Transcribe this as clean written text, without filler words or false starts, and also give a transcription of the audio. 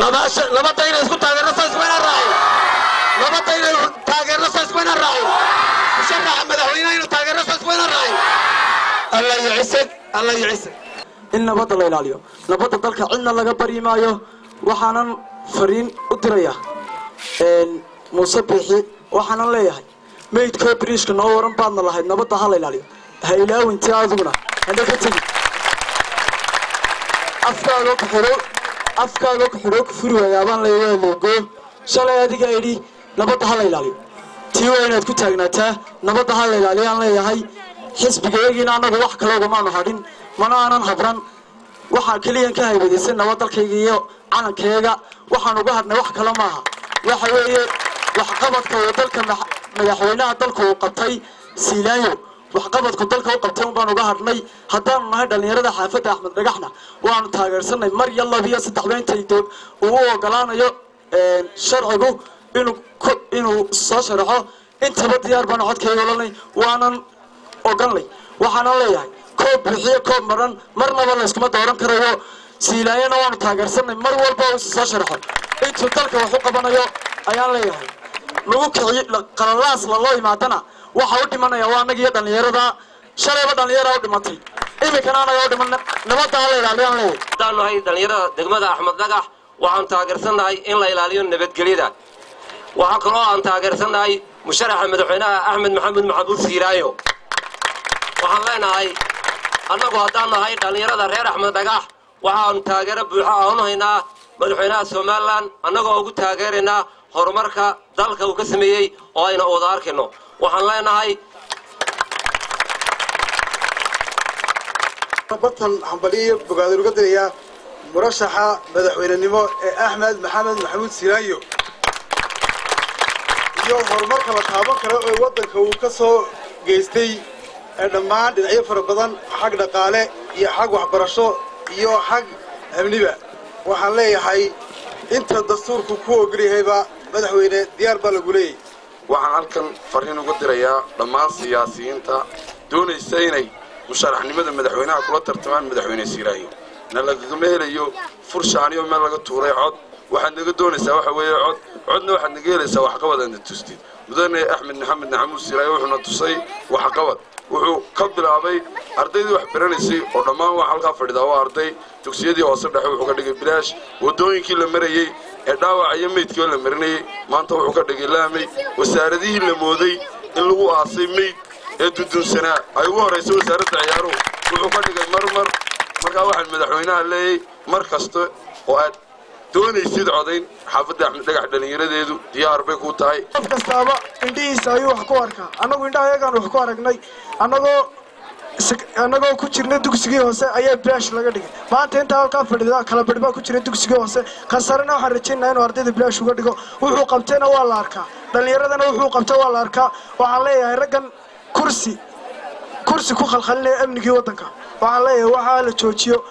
Nabadda inay isku taageerno saasmayna raacin. Nabadda inay taageerno saasmayna raacin. Musharaxa madaxweynaha inuu taageerno saasmayna raacin. Allah yucisag, Allah yucisag. In nabadda la ilaaliyo, nabadda dalka cidna laga baryi maayo. Waxaanan fariin u dirayaa Muuse Biixi, waxaanan leeyahay meydkoo biriishka noo waran baadna lahayd, nabadda ha la ilaaliyo, ha ilaawintii adiguna hana ka tegi. Afkaagoo ku xidho, afkaagoo ku xidhoo ku furi waayaabaan leeyahay loogoo. Shalay adiga idhi nabadda ha la ilaaliyo, tii waa inaad ku taagnaataa. Nabadda ha la ilaaliyo aan leeyahay. Xisbigayagiina annagu wax kale ugamaanu hadhin, mana aanan habran. Waxaa keliyan ka haybadaysay nabad dalkayga iyo calankayaga. Waxaan uga hadhnay wax kale maaha, waxa weeye waxqabadka uu dalka madaxweynaha dalka uu qabtay Siilaanyo, waxqabadku dalka u qabtay un baan uga hadhnay. Haddaanu nahay dhallinyarada xaafadda Axmed Dhagaxna, waanu taageersanay mar iyo laba iyo saddexba intay uu u ogolaanayo sharcigu inuu soo sharaxo. Intaba diyaar baanu codkayga olanay, waanan oganlay. Waxaanan leeyahay koob buuxiyo koob maran marnaba layskuma dooran karayo. Siilaanyana waanu taageersanay mar walba uu soo sharaxo intuu dalka wax u qabanayo ayaan leeyahay. Lagu kiciyo qalalaas laloo yimaadana waxa u dhimanaya waa annaga iyo dhallinyarada. Shalayba dhallinyara u dhimatay, iminkana anaga u dhiman. Nabadda ha la ilaaliyaan leeyahay. Haddaan nahay dhallinyarada degmada Axmed Dhagax, waxaan taageersannahay in la ilaaliyo nabadgelyada. Waxaa kaloo aan taageersannahay musharaxa madaxweynaha Axmed Maxamed Maxamuud Siiraayo. Waxaan leenahay annagu haddaan nahay dhallinyarada reer Axmed Dhagax, waxaanu taageero buuxa aanu haynaa madaxweynaha Somalilan, annagoo ugu taageeraynaa horumarka dalka uu ka sameeyey oo ayna wada arkayno. Waxaan leenahay bartan hambaliyo bogaadin uga dirayaa murashaxa madaxweynenimo ee Axmed Maxamed Maxamuud Silaanyo iyo horumarka la taaban karo ee waddanka uu ka soo geystay ee dhammaan dhinacyo fara badan, xag dhaqaale iyo xag waxbarasho iyo xag amniba. Waxaan leeyahay inta dastuurku ku ogolyahayba madaxweyne diyaar baa lagu leeyahy. Waxaan halkan fariin uga dirayaa dhammaan siyaasiyiinta doonaysa inay musharaxnimada madaxweynaha kula tartamaan madaxweyne Siiraayo. Na lagagama helayo furshaaniyo meel laga tuuray cod. Waxaad naga doonaysaa waxa weeye cod, codna waxaad naga helaysaa waxqabad aadna tustid. Mudane Axmed Maxamed Maxamuud Siiraayo wuxuuna tusay waxqabad. Wuxuu ka bilaabay ardaydii wax baranaysay oo dhammaan wax halkaa fadhidaa waa arday. Dugsiyadii hoose dhexe wuxuu ka dhigay bilaash. Waddooyinkii la marayey ee dhaawaca iyo meydkii la marinayey maanta wuxuu ka dhigay laamay. Wasaaradihii la mooday in lagu aasay meyd ee dudunsanaa ay ugu horraysa wasaaradda ciyaaruhu wuxuu ka dhigay marmar. Markaa waxaan madaxweynaha leeyay mar kasta oo aad doonaysid codayn, xaafadda Axmed Dhagax dhallinyaradeedu diyaar bay ku tahay. Qof kastaaba indhihiisa ayuu wax ku arkaa. Annagu indhaha ayagaan wax ku aragnay. Annagoo ku jirnay dugsigii hoose ayaa bilaash laga dhigay. Maanta intaa halkaa fadhida kala badh baa ku jira dugsigii hoose. Khasarena waxaan rajaynaa inuu ardayda bilaash uga dhigo. Wuxuu qabtayna waa la arkaa, dhallinyaradana wuxuu qabtay waa la arkaa. Waxaan leeyahay raggan kursi ku khalkhalinaya amnigii waddanka, waxaan leeyahay waxaa la joojiyo.